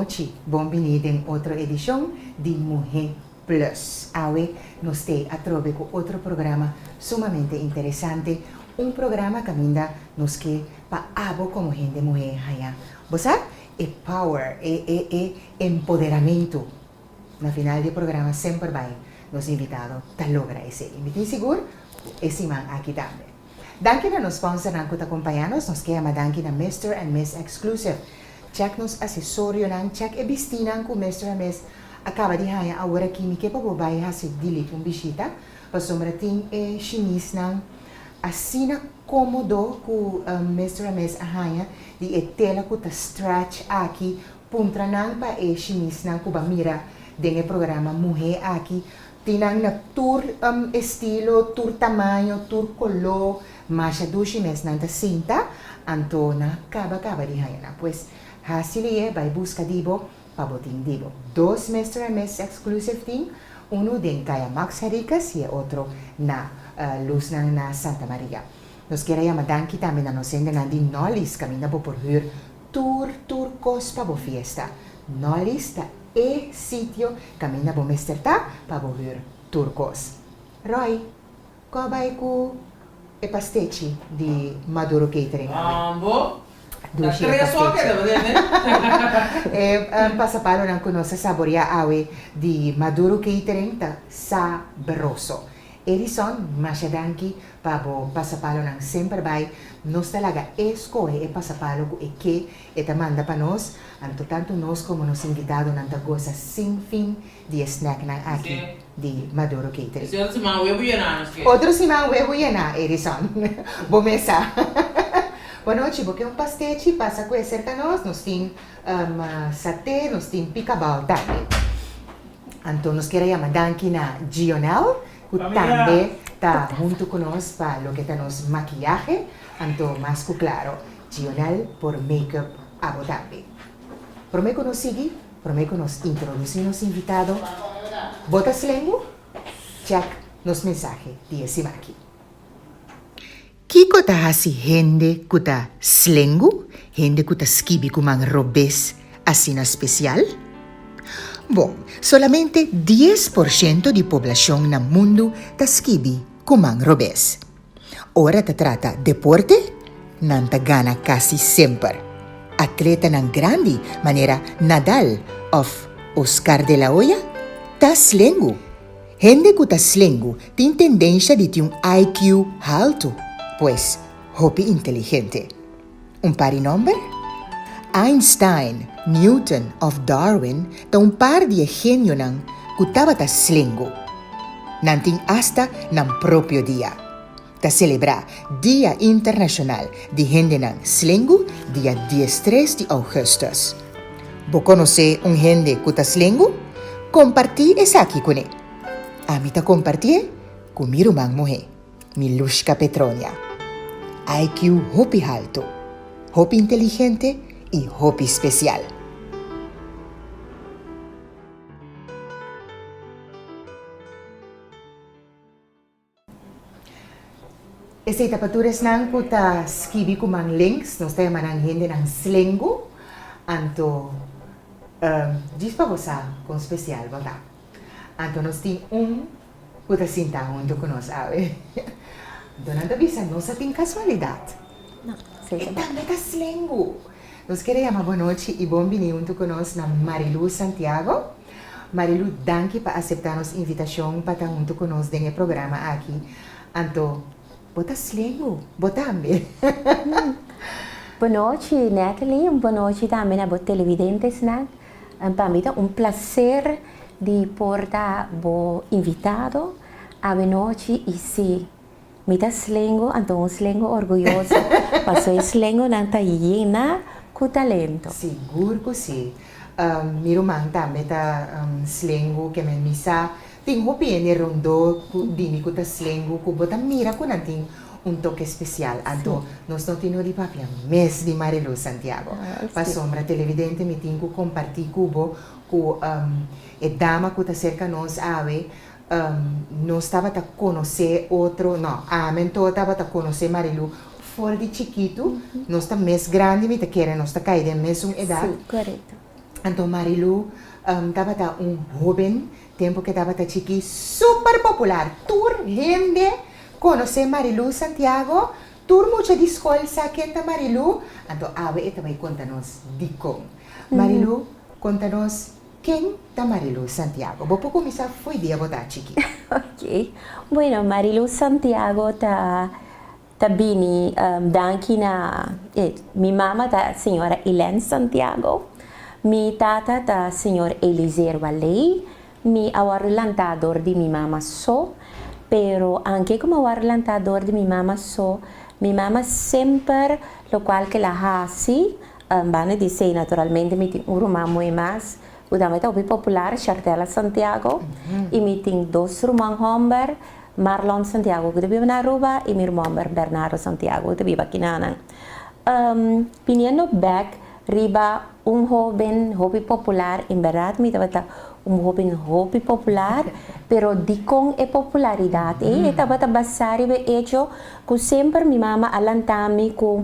nochi, bon bini den otro edishon di Muhé Plus. Awe nos t'ei atrobe ku otro programa sumamente interesante, un programa kaminda nos ke pa abo komo hende muhé haña bo sa e power, e e e empoderamentu. Na final di e programa semper bai nos invitado ta logra esei. Mi tin sigur ku e siman aki tambe. Danki na nos sponsornan ku ta kompañá nos. Nos ke yama danki na Mister and Miss Exclusive. Chèk nos asesorionan, chèk e bistínan ku Mister and Miss a kaba di haña aworakí. Mi ke pa bo bai hasi dilip un bishita pasobra tin e shimisnan asina kómodo ku Mister and Miss a haña di e tela ku ta stretch aki. Puntra nan pa e shimisnan ku ba mira den e programa Muhé aki. Tin nan na tur estilo, tur tamaño, tur koló. Masha dushi mes nan ta sinta, anto nan a kaba kaba di haña nan. Pues hasi lié bai buska di bo pa bo tin di bo. Dos Mister and Miss Exclusive tin, unu den Kaya Max Henriquez i e otro na Luznan na Santa Maria. Nos kier a yama danki tambe na nos hendenan di Nolly's kaminda bo por hür Tur tur kos pa bo fiesta. Nolly's ta e sitio kaminda bo mester ta pa bo hür tur kos. Roy, ko bai ku e pastechi di Maduro Catering awe? Ambo. Ta Dushi e tres ora pastechi. keda, bo tende? E pasapalonan ku nos a saboriá awe di Maduro Catering ta sabroso. Edison, masha danki pa bo pasapalonan semper bai. Nos ta laga e skohe e pasapalo ku e ke e ta manda pa nos, anto tantu nos komo nos invitadonan ta gosa sin fin di e snacknan aki di Maduro Catering. Otro siman webu yená nos ke. Otro siman webu yená, Edison. Bo mes sa. Bonochi, bo ke un pastechi? Pasa ku e serka nos. Nos tin saté, nos tin pikabal tambe. Anto nos kier a yama danki na Gionel ku tambe ta huntu ku nos pa loke ta nos makiyahe. Anto mas ku klaro Gionel por make-up abo tambe. Prome ku nos sigui, prome ku nos introdusi nos invitado, bo ta slengu? Chèk nos mensahe di e simaki. Kiko ta hasi hende ku ta slengu, hende ku ta skibi ku man robes, asina spesial? Bon, solamente 10% di poblashon na mundu ta skibi ku man robes. Ora ta trata deporte, nan ta gana kasi semper. Atletanan grandi manera Nadal òf Oscar de la Hoya ta slengu. Hende ku ta slengu tin tendensha di tin un IQ haltu, pues hopi inteligente. Un par di nòmber? Einstein, Newton òf Darwin ta un par di e genionan ku tabata slengu. Nan tin asta nan propio dia. Ta selebrá Dia Internashonal di Hendenan Slengu dia diestres di ougùstùs. Bo konosé un hende ku ta slengu? Kompartí esaki kuné. Ami ta kompartié ku mi ruman muhé, Milushka Petronia. IQ hopi haltu, hopi inteligente i hopi spesial. Esei ta pa tur esnan ku ta skibi ku man links, nos ta yama nan hendenan slengu, anto djis pa bo sa kon spesial bo ta. Anto nos tin un ku ta sinta huntu ku nos awe. Anto nan ta bisa nos a tin kasualidat. E tambe ta slengu. Nos kere yama bonochi i bon bini huntu ku nos na Marilu Santiago. Marilu, danki pa aseptá nos invitashon pa ta huntu ku nos den e programa aki. Anto, bo ta slengu, bo tambe. Bonochi, Natalie, un bonochi tambe na bo televidentesnan. Pa mi ta un plaser di por ta bo invitado awenochi i si Mi ta slengo, anto un slengo orguyoso, paso e slengonan ta yena ku talento. Sigur ku si. Mi ruman tambe ta slengu, ke men mi sa tin hopi hende rondó ku di mi ku ta slengu ku bo ta mira ku nan tin un toke spesial. Anto nos no tin no di papia mes di Mariluz Santiago. Pasobra televidente mi tin ku kompartí ku bo ku e dama ku ta serka nos awe Nos tabata konosé otro, no, ami anto tabata konosé Marilu for di chikitu. Nos ta mes grandi, mi ta kere nos ta kai den mesun edat. Sí, korekto. Anto Marilu tabata un hoben tempu ke tabata chikí super popular. Tur hende konosé Marilu Santiago, tur mucha di skol sa ken ta Marilu, anto awe e ta bai konta nos dikon. Marilu, konta nos ken ta Marilu Santiago. Bo por kuminsá fo'i dia bo ta chikí. Ok. Bueno, Marilu Santiago ta Ta bini danki na e mi mama ta señora Elaine Santiago, mi tata ta señor Elizer Waley, mi a wòrdu lantá dor di mi mama so, pero anke ku mi a wòrdu lantá dor di mi mama so, mi mama semper lokual ku el a hasi, banda di esei naturalmente mi tin un ruman muhé mas ku tambe ta hopi popular, Shartella Santiago, i mi tin dos ruman hòmber, Marlon Santiago ku ta biba na Aruba i mi ruman Bernardo Santiago ku ta biba kinanan. Biniendo bek riba un hoben hopi popular, en bèrdat mi tabata un hoben hopi popular, pero dikon e popularidat ei? E tabata basá riba e echo ku semper mi mama a lanta mi ku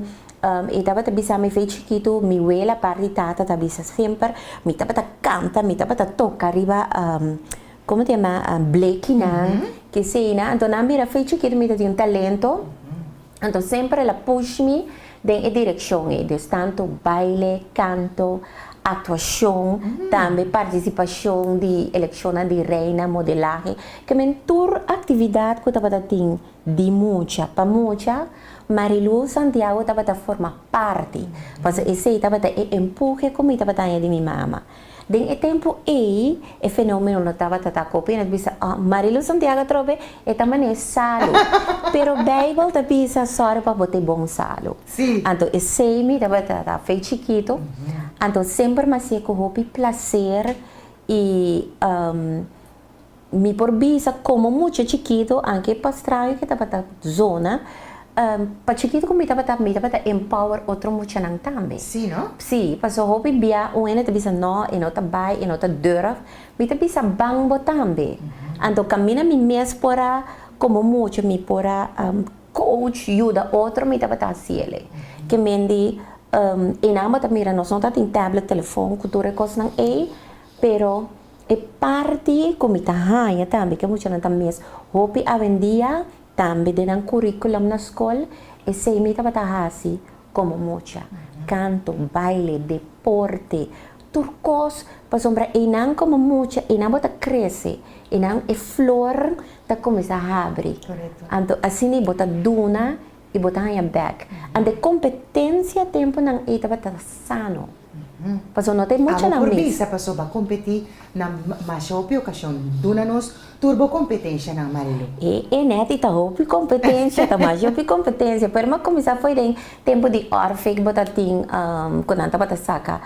e tabata bisa mi fe chikitu, mi wela parti tata ta bisa semper mi tabata kanta, mi tabata toka riba Como ta yama blekinan, keseinan, anto nan bira fe chikito mi ta tin un talento, anto semper el a push mi den e direccion ei, dus tanto baile, canto, actuacion, tambe participacion di eleccionnan di reina, modelahe, ke men tur actividad cu tabata tin di mucha pa mucha, Marilu Santiago tabata forma parti, pasobra esei tabata e empuhe cu mi tabata haña di mi mama. Den e tempu ei, e fenomeno no tabata ta kopi, nan ta bisa, Oh, Marilu Santiago atrobe, e ta manera salu. Pero Bijbel ta bisa, Sòru pa bo ta e bon salu. Anto esei mi tabata ta fe chikitu, anto semper mi a hasié ku hopi plaser i Mi por bisa komo mucha chikitu, anke pa straño ke tabata zona, pa chikitu ku mi tabata, mi tabata empower otro muchanan tambe. Sí, no? Sí, paso hopi bia un hende ta bisa no, e no ta bai, e no ta durf, mi ta bisa ban bo tambe. Anto kaminda mi mes por a, komo mucha mi por a coach, yuda otro, mi tabata hasi elei. Ke men di, einan bo ta mira nos no tatin tablet, telefon ku tur e kosnan ei, pero E parti ku mi ta haña tambe ku e muchanan ta mes hopi awendia tambe den nan curriculum na skol, esei mi tabata hasi komo mucha, kanto, baile, deporte, tur kos, pasobra einan komo mucha einan bo ta krese, einan e flor ta kuminsá habri, anto asina bo ta duna i bo ta haña bèk. Anto e kompetensia tempunan ei tabata sano. Pasobra no ta e muchanan Abo por mes. bisa pasobra kompetí na masha hopi okashon. Duna nos tur bo kompetenshanan, Marilu. E e nèt i ta hopi kompetensia, ta masha hopi kompetensia. Pero mi a kuminsá fo'i den tempu di Orfik bo ta tin ku nan tabata saka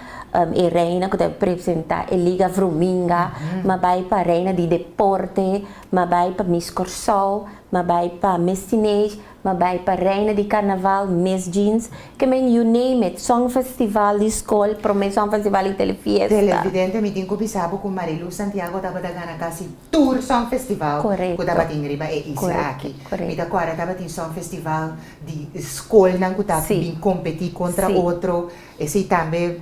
e reina ku ta presentá e Liga Vruminga. Mi a bai pa reina di deporte, mi a bai pa Miss Kòrsou, mi a bai pa Miss Teenage. Ma bai pa Reina di Carnaval, Miss Jeans, ke men you name it, Songfestival di skol, prome Songfestival di Telefiesta. Televidente, mi tin ku bisa bo ku Marilu Santiago tabata gana kasi tur Songfestival ku tabatin riba e isla aki. Mi ta kòrda tabatin Songfestival di skolnan ku ta bin kompetí kontra otro. Esei tambe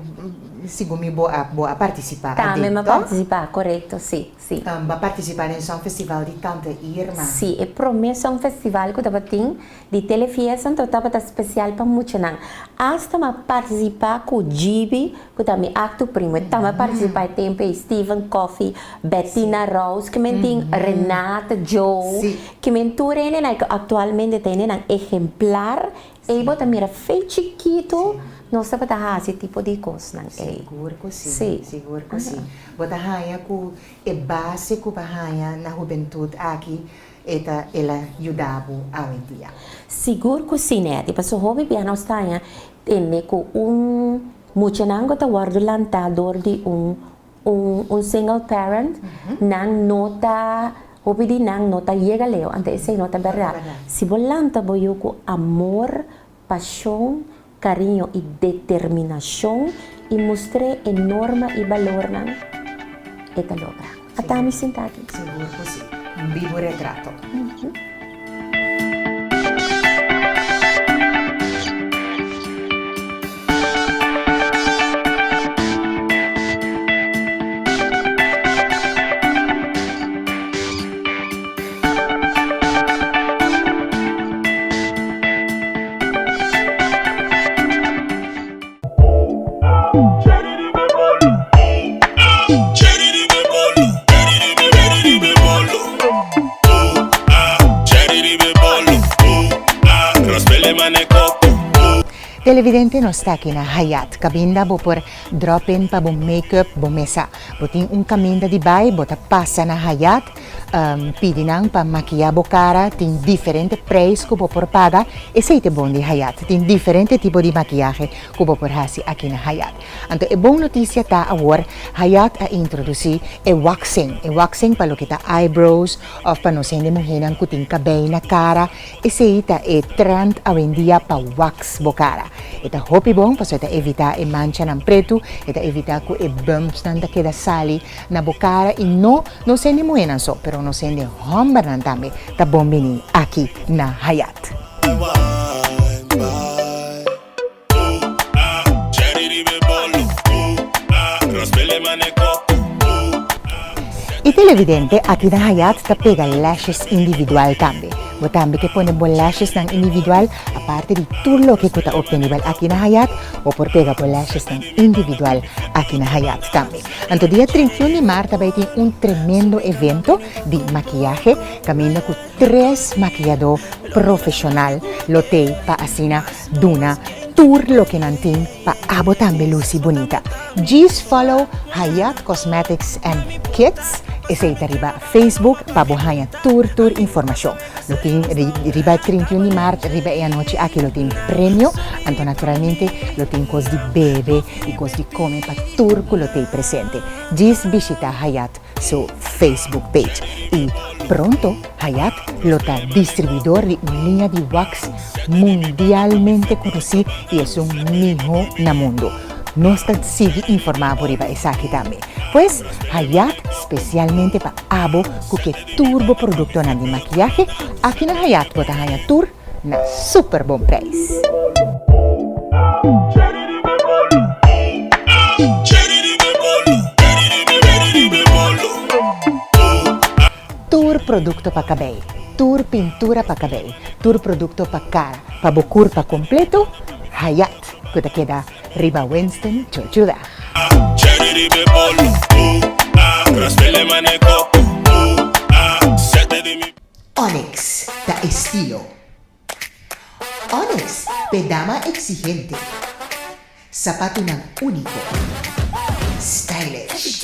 segun mi bo a bo a partisipá aden, Tambe mi a toch? partisipá, korekto, sí, sí. Bo a partisipá den Songfestival di Tante Irma. Sí, e promé Songfestival ku tabatin di Telefiesta anto tabata spesial pa muchanan. Asta mi a partisipá ku Gibi, ku ta mi aktu primo, e tambe a partisipá e tempu ei, Steven Coffey, Bettina Rose, ke men tin Renate Joe, ke men tur hendenan ku aktualmente ta hendenan ehemplar Ei bo ta mira fe chikitu nos tabata hasi tipo di kosnan ei. Sigur ku si, sigur ku si. Bo ta haña ku e base ku bo a haña na hubentut aki e ta el a yuda bo awendia? Sigur ku si Netty, pasobra hopi bia nos ta haña tende ku un muchanan ku ta wòrdu lantá dor di un Un un single parent nan no ta hopi di nan no ta yega leu anto esei no ta berdad si bo lanta bo yu ku amor pasion kariño i determinashon i mustr'é e norma i balornan e ta logra ata mi sinta aki. Sigur ku si. Un bibu retrato. Televidente nos ta aki na Hayat Cabinda bo por drop in pa bo make-up bo mesa. Bo tin un caminda di bay bo ta pasa na Hayat pidi nan pa makiya bo cara tin diferente prijs cu bo por paga esey ta e bon di Hayat tin diferente tipo di makiyahe cu bo por haci aki na Hayat. Anto e bon noticia ta awor Hayat a introduci e waxing e waxing pa loke ta eyebrows of pa nos hende muhenan cu tin cabey na cara Esei ta e trend awendia pa wax bo cara. E ta hopi bon pasobra e ta evita e manchanan pretu, e ta evita cu e bumpsnan ta keda sali na bo cara y no nos hende muhenan so, pero nos hende hombernan tambe ta bon bini aki na Hayat. E televidente aki na Hayat ta pega lashes individual tambe. Bo tambe ke pone bo lashesnan individual aparte di tur loke ku ta optenibel aki na Hayat, bo por pega bo lashesnan individual aki na Hayat tambe. Anto dia 31 di mart ta bai tin un tremendo evento di makiyahe kaminda ku Tres makiyadó profeshonal lo tei pa asina duna tur loke nan tin pa abo tambe lusi bunita. Djis follow Hayat Cosmetics and Kids, esei ta riba Facebook pa bo haña tur tur informashon. Lo tin riba e 31 di mart riba e anochi aki lo tin premio, anto naturalmente lo tin kos di bebe i kos di kome pa tur ku lo tei presente. Djis bishita Hayat su Facebook page y pronto Hayat lo ta distribuidor di un liña di wax mundialmente conoci y esun miho na mundo. Nos ta sigui informa bo riba esaki tambe. Pues Hayat specialmente pa abo cu ke tur bo productonan di makiyahe, aki na Hayat bo ta haña tur na super bon prijs. Tur producto pa cabey, tur pintura pa cabey, tur producto pa cara, pa bo curpa completo, Hayat cu ta keda riba Winston Churchillweg. Onyx ta estilo. Onyx p'e dama exigente. Sapatunan unico. Stylish.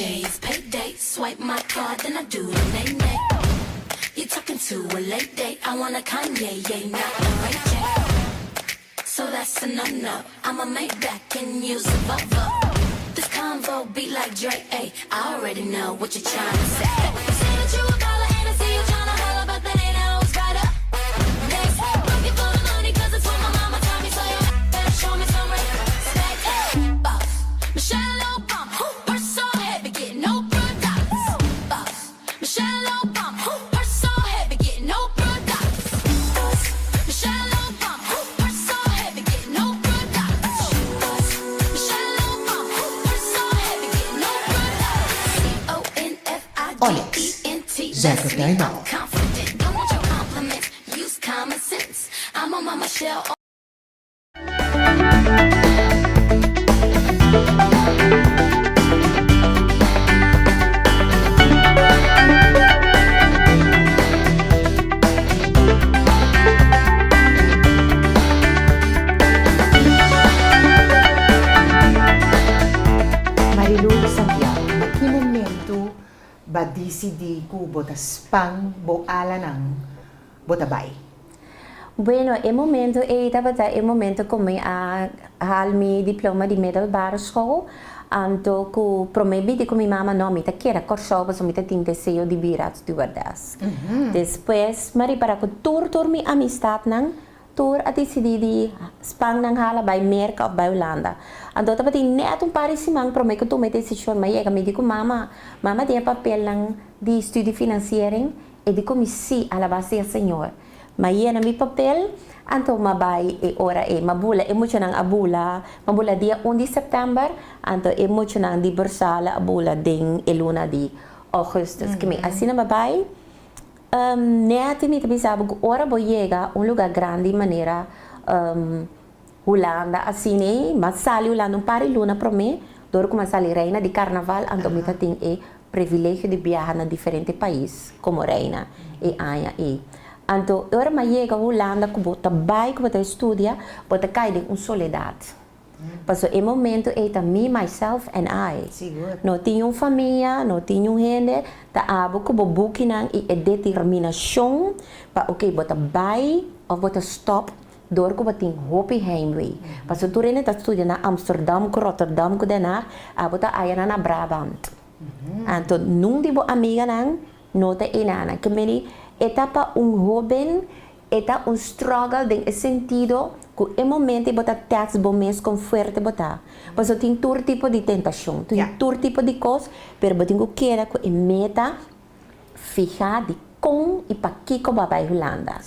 Onyx, Zuiver Tuinbouw. Marilu Santiago, na ki momento ba disidí ku bo ta span bo alanan bo ta bai? Bueno, e momento ei tabata e momento ku mi a haal mi diploma di middelbare school, anto ku prome bidi ku mi mama no mi ta keda Kòrsou pasobra mi ta tin deseo di bira stewardess. Despues mi a ripara ku tur tur mi amistatnan tur a disidí di span nan hala bai Merka òf bai Hulanda. Anto tabatin nèt un par di siman prome ku tuma e desishon mi a yega mi di ku mama, mama tin e papelnan di studiefinanciering? E di ku mi sí, alabá sea Señor. M'a yena mi papel, anto m'a bai e ora ei. M'a bula, e muchanan a bula, m'a bula dia un di sèptèmber, anto e muchanan di Bursale a bula den e luna di ougùstus. Ke mi asina m'a bai. Nèt mi ta bisa bo ku ora bo yega un lugá grandi manera Hulanda asina ei, m'a sali Hulanda un par di luna promé, dor ku m'a sali reina di karnaval, anto mi ta tin e privilegio di biaha na diferente pais komo reina e aña ei. Anto ora m'a yega Hulanda ku bo ta bai ku bo ta studia, bo ta kai den un soledat. Paso e momento ei ta me, myself and I. No tin un famia, no tin un hende, ta abo ku bo bukinan i e determinashon pa ok bo ta bai òf bo ta stòp dor ku bo tin hopi heimwee. Paso tur hende ta studia na Amsterdam ku Rotterdam ku Den Haag, abo ta ayanan na Brabant. Anto nun di bo amiganan no ta enanan. Ke meni e ta pa un hoben e ta un struggle den e sentido ku e momento ei bo ta test bo mes kon fuerte bo ta. Pasobra tin tur tipo di tentashon, tin tur tipo di kos, pero bo tin ku keda ku e meta fiha di kon i pakiko bo a bai Hulanda.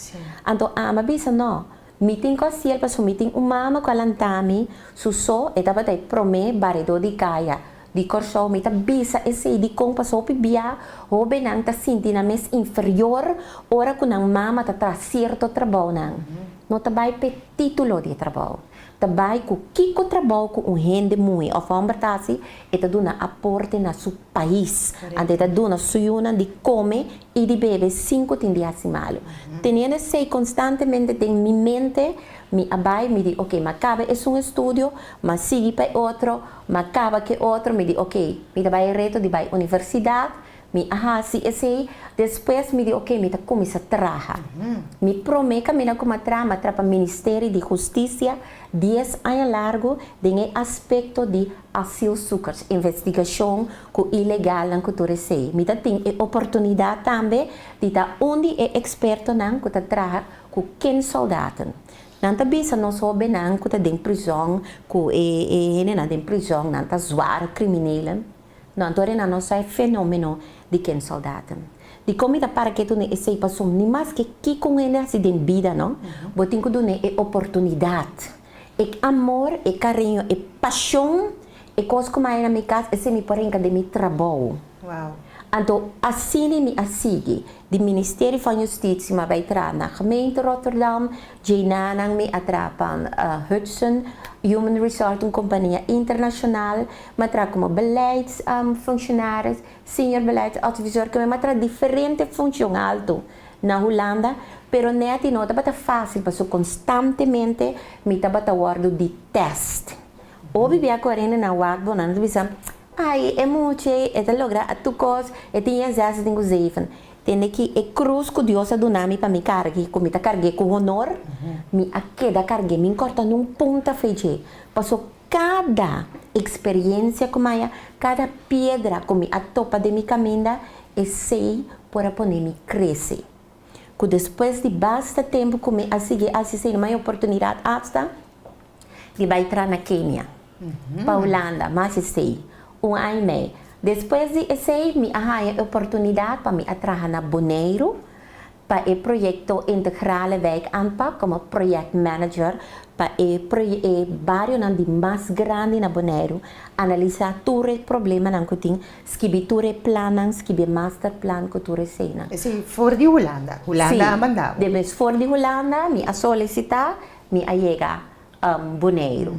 Anto ami a bisa no, mi tin ku hasiel pasobra mi tin un mama ku a lanta mi su so, e tabata e promé baredó di kaya di Kòrsou. Mi ta bisa esei dikon pasobra hopi bia hóbennan ta sinti nan mes inferior ora ku nan mama ta traha sierto trabounan. No ta bai p'e título di e trabou. Ta bai ku kiko trabou ku un hende muhé òf hòmber ta hasi, e ta duna aporte na su pais. Anto e ta duna su yunan di kome i di bebe sin ku tin di hasi malu. Teniendo esei konstantemente den mi mente, mi a bai, mi di, oke, mi a kaba esun estudio, mi a sigui pa e otro, mi a kaba ku e otro, mi di, oke, mi ta bai e reto di bai universidat, Mi a hasi esei, despues mi di oke mi ta kuminsá traha. Mi promé kaminda ku mi a traha, mi a traha pa Ministerio di Hustisia dies aña largu den e aspekto di asielzoekers, investigashon ku ilegalnan ku tur esei. Mi ta tin e oportunidat tambe di ta un di e ekspertonan ku ta traha ku kindsoldaten. Nan ta bisa nos hóbennan ku ta den prizòn ku e hendenan den prizòn nan ta zware kriminelen. No, anto Rena no sa e fenomeno di kindsoldaten. Dikon mi ta para ketu na esei? Pasobra ni maske kiko un hende hasi den bida no, bo tin ku dun'é e oportunidat. E amor, e kariño, e pashon, e kos ku mi a haña na mi kas, esei mi por hinka den mi trabou. Anto asina mi a sigui. Di Ministerio van Justitie mi a bai traha na Gemeente Rotterdam, djenanan mi a traha pa Hudson Human Resource, un kompania internashonal. Mi a traha komo beleidsfunctionaris, senior beleidsadvisor, keme mi a traha diferente funcion alto na Hulanda, pero nèt i no tabata fásil pasobra konstantemente mi tabata wòrdu di tèst. Hopi bia ku arena nan wak bo nan ta bisa, ai e mucha ei e ta logra tur kos, e tin e zes, e tin ku zeven. Tende ki e krus ku Dios a duna mi pa mi karga, ku mi ta karg'é ku honor, mi a keda karg'é, mi n'kòrta nun punta fe dje, pasobra Kada eksperiencia ku mi haya, kada piedra ku mi a topa den mi kaminda, esei por a pone mi krese. Ku despues di basta tempu ku mi a sigui hasi esei, mi a haya oportunidat asta di bai traha na Kenia, pa Hulanda, mas esei, un aña i mei. Despues di esei mi a haya e oportunidat pa mi a traha na Boneiru, pa e proyekto Integrale Wijkaanpak komo projectmanager pa e e barionan di mas grandi na Boneiru, analisá tur e problemanan ku tin, skibi tur e plannan, skibi e masterplan ku tur eseinan. Esei for di Hulanda? Hulanda a manda bo? Sí, debes for di Hulanda mi a solisitá, mi a yega Boneiru.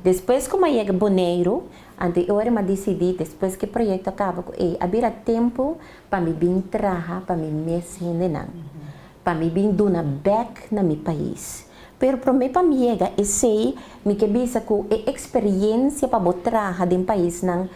Despues ku mi a yega Boneiru, anto e ora mi a disidí despues ku e proyekto a kaba ku ei a bira tempu pa mi bin traha pa mi mes hendenan, pa mi bin duna bèk na mi pais. Pero promé pa mi yega esei, mi ke bisa ku e eksperensia pa bo traha den paisnan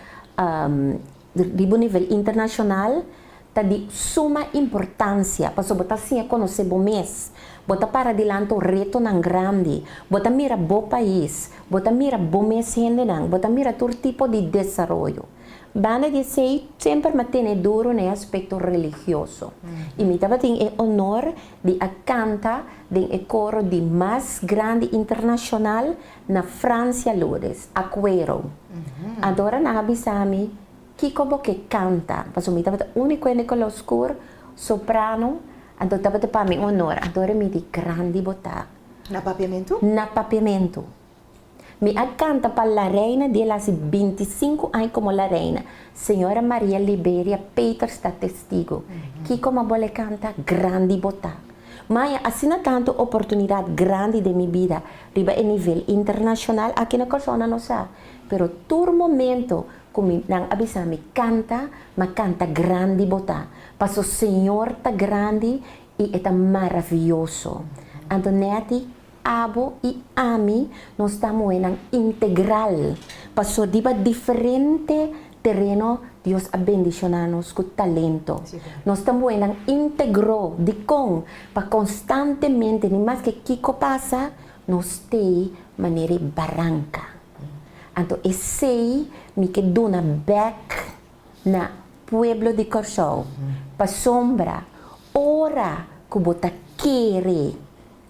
riba un nivel internashonal ta di suma importansia, pasobra bo ta siña konosé bo mes, bo ta para dilanti un retonan grandi, bo ta mira bo pais, bo ta mira bo mes hendenan, bo ta mira tur tipo di desaroyo. Banda di esei, semper mi a tene duru na e aspekto religioso i mi tabatin e honor di a kanta den e koro di mas grandi internashonal na Francia, Lourdes, Acuero. Anto ora nan a bisa mi, Kiko bo ke kanta? Pasobra mi tabata úniko hende koló skur, soprano, anto tabata pa mi honor. Anto ora mi di, Grandi bo ta. Na papiamentu? Na papiamentu. Mi a kanta pa La Reina di el hasi bintisinku aña komo La Reina. Señora Maria Liberia Peters ta testigo. Kiko mi a bole kanta? Grandi bo ta. Maya, asina tantu oportunidat grandi den mi bida riba e nivel internashonal, aki na Kòrsou nan no sa. Pero tur momento ku mi nan a bisa mi kanta, mi a kanta grandi bo ta. Paso Señor ta grandi. I e ta maravioso. Anto Netty, abo i ami nos ta muhénan integral, paso riba diferente tereno Dios a bendishoná nos ku talento. Nos ta muhénan íntegro, dikon? Pa konstantemente, ni maske kiko pasa, nos t'ei manera e baranka. Anto esei mi ke duna bèk na pueblo di Kòrsou, pasobra ora ku bo ta kere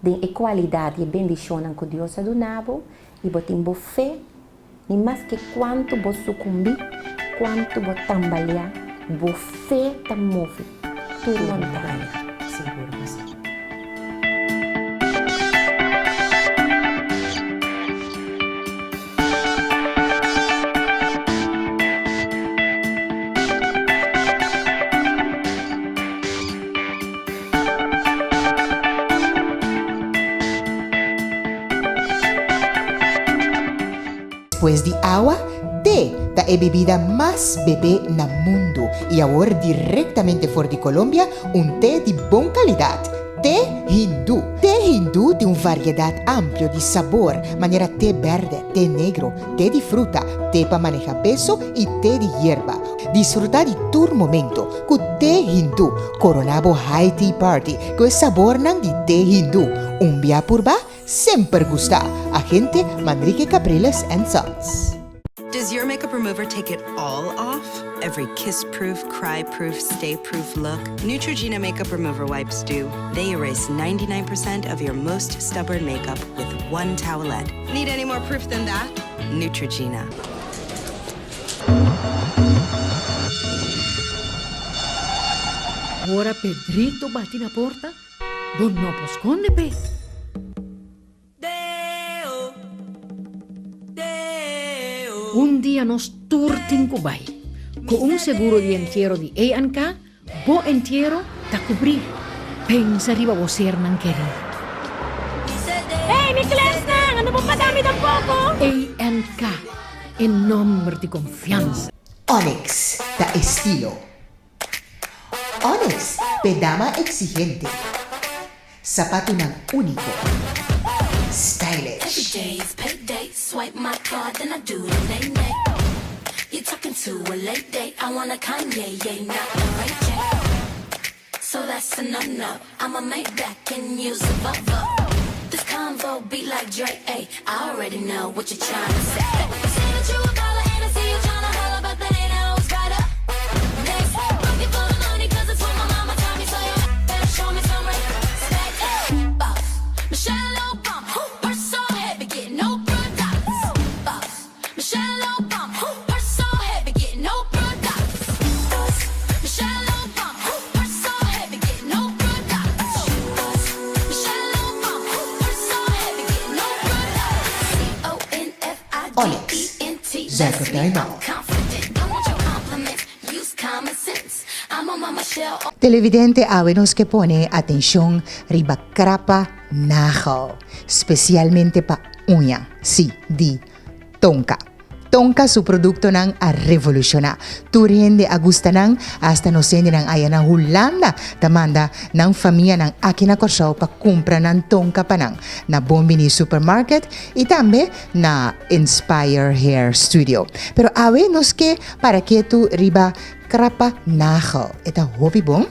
den e kualidat i e bendishonnan ku Dios a duna bo i bo tin bo fe, ni maske kuantu bo sukumbí, kuantu bo tambaleá, bo fe ta move tur montaña. Sigur ku sí. Despues di awa, te ta e bebida mas bebé na mundu i awor direktamente for di Colombia un te di bon kalidat, te hindú. Te hindú tin un variedat amplio di sabor, manera te bèrdè, te negro, te di fruta, te pa maneha peso i te di yerba. Disfrutá di tur momento ku te hindú. Koroná bo high tea party ku e sabornan di te hindú. Un bia purba, semper gusta! Agente Manrique Capriles and Sons. Does your makeup remover take it all off? Every kiss-proof, cry-proof, stay-proof look? Neutrogena makeup remover wipes do. They erase 99% of your most stubborn makeup with one towelette. Need any more proof than that? Neutrogena. Ora Pedrito bati na porta, bo no por skonde p'e. Un dia nos tur tin ku bai. Ku un seguro di entiero di A&K, bo entiero ta kubrí. Pensa riba bo sernan kerí. Hey, mi klèsnan, ando bo paga mi tampoko? A&K, e nòmber di konfiansa. Onyx ta estilo. Onyx p'e dama exigente. Sapatunan úniko. Stylish. Onyx, Zuiker Tuinbouw. Televidente awe nos ke pone atencion riba krapa nagel, specialmente pa uña, si, di Tonka. Tonka su productonan a revoluciona. Tur hende a gusta nan, hasta nos hendenan aya na Hulanda ta manda nan famianan aki na Kòrsou pa kumpra nan Tonka pa nan na Bon Bini Supermarket i tambe na Inspire Hair Studio. Pero awe nos ke para ketu riba Krapa nagel. E ta hopi bon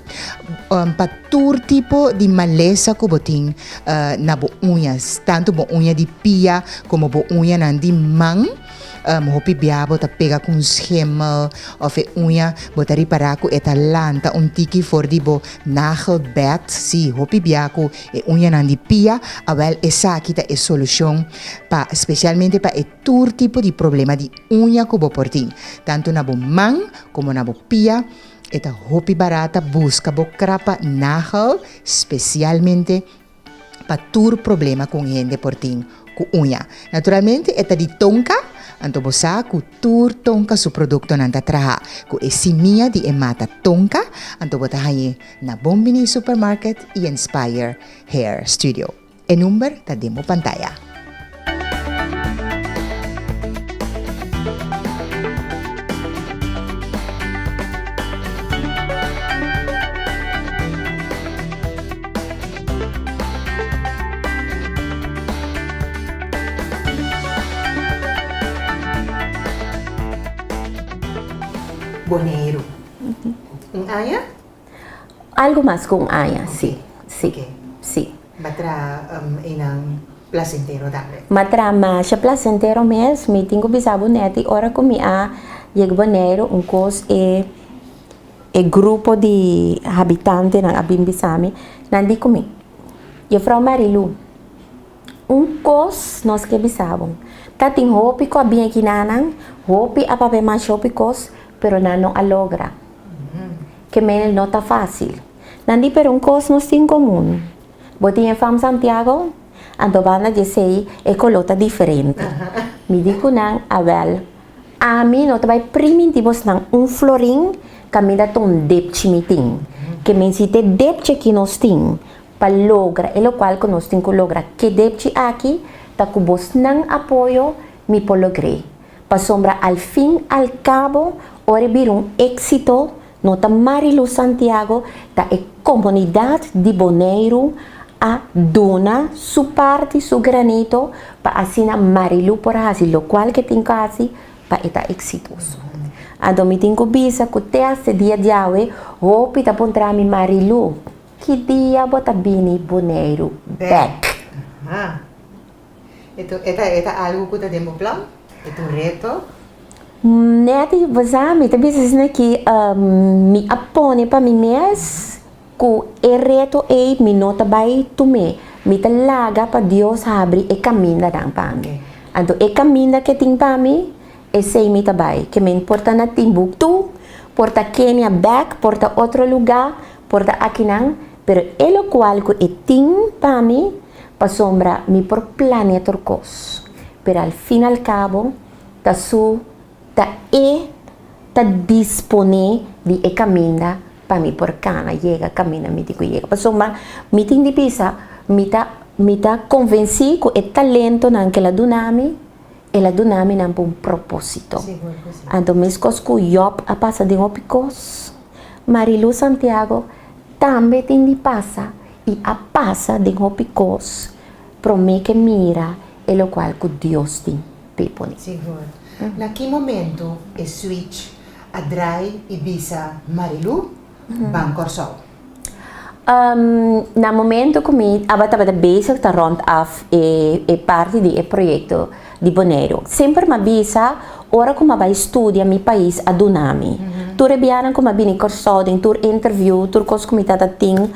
pa tur tipo di malesa ku bo tin na bo uñas. Tantu bo uña di pia komo bo uñanan di man. Hopi bia bo ta pega ku un schimmel òf e uña bo ta ripará ku e ta lanta un tiki for di bo nagelbed. Sí, hopi bia ku e uñanan di pia. Awèl esaki ta e solushon pa spesialmente pa e tur tipo di problema di uña ku bo por tin, tantu na bo man komo na bo pia. E ta hopi barata buska bo krapa nagel spesialmente pa tur problema ku un hende por tin ku uña. Naturalmente e ta di tonka, anto bo sa ku tur tonka su produktonan ta traha ku e simia di e mata tonka, anto bo ta hañ'é na Bon Bini Supermarket i Inspire Hair Studio. E number ta den bo pantaya. Boneiru. Un aña? Algu mas ku un aña, si. Si. Si. Bo a traha einan plasentero tambe? Mi a traha masha plasentero mes. Mi tin ku bisa bo nèt di ora ku mi a yega Boneiru un kos e e grupo di habitantenan a bin bisa mi, nan di ku mi, Jefrou Marilou, un kos nos ke bisa bo, ta tin hopi ku a bin aki nanan, hopi a papia masha hopi kos, pero nan no a logra. Ke mene no ta fácil. Nan di pero un kos nos tin komun. Bo tin e fam Santiago? Anto banda di esei e koló ta diferente. Mi di ku nan, Awèl, ami no ta bai priminti bosnan un florin kaminda ta un depchi mi tin. Ke men si ta e depchi aki nos tin pa logra e lokual ku nos tin ku logra ke depchi aki ta ku bosnan apoyo mi por logr'é. Pasobra al fin al cabo ora e bira un éxito no ta Marilu Santiago ta e comunidad di Boneiru a duna su parti su granito pa asina Marilu por haci locual ke tin cu haci pa e ta exitoso. Anto mi tin cu bisa cu te hasta e dia diawe hopi ta puntra mi Marilu ki dia bo ta bini Boneiru bek? E ta e ta algu ku ta den bo plan? E ta un reto? Nèt bo sa, mi ta bisa asina ki mi a pone pa mi mes ku e reto ei mi no ta bai tum'é. Mi ta laga pa Dios habri e kamindanan pa mi. Anto e kaminda ke tin pa mi, esei mi ta bai. Ke men por ta na Timbuktu, por ta Kenia bèk, por ta otro lugá, por ta akinan, pero e lokual ku e tin pa mi, Pasobra mi por planea tur kos, pero al fin al kabo ta su ta e ta disponé di e kaminda pa mi por kana yega kaminda mi tin ku yega. Pasobra mi tin di bisa mi ta mi ta konvensí ku e talentonan ku el a duna mi, el a duna mi nan pa un propósito. Anto meskos ku Job a pasa den hopi kos, Marilu Santiago tambe tin di pasa I a pasa den hopi kos promé ke mira e lokual ku Dios tin p'e pone. Sigur. Na ki momento e switch a drai i bisa Marilu, ban Kòrsou? Na momento ku mi tabata bezig ta rond af e parti di e proyekto di Boneiru. Semper m'a bisa ora ku m'a bai studia mi pais a duna mi. Tur e bianan ku m'a bini Kòrsou den tur interview, tur kos ku mi tata tin,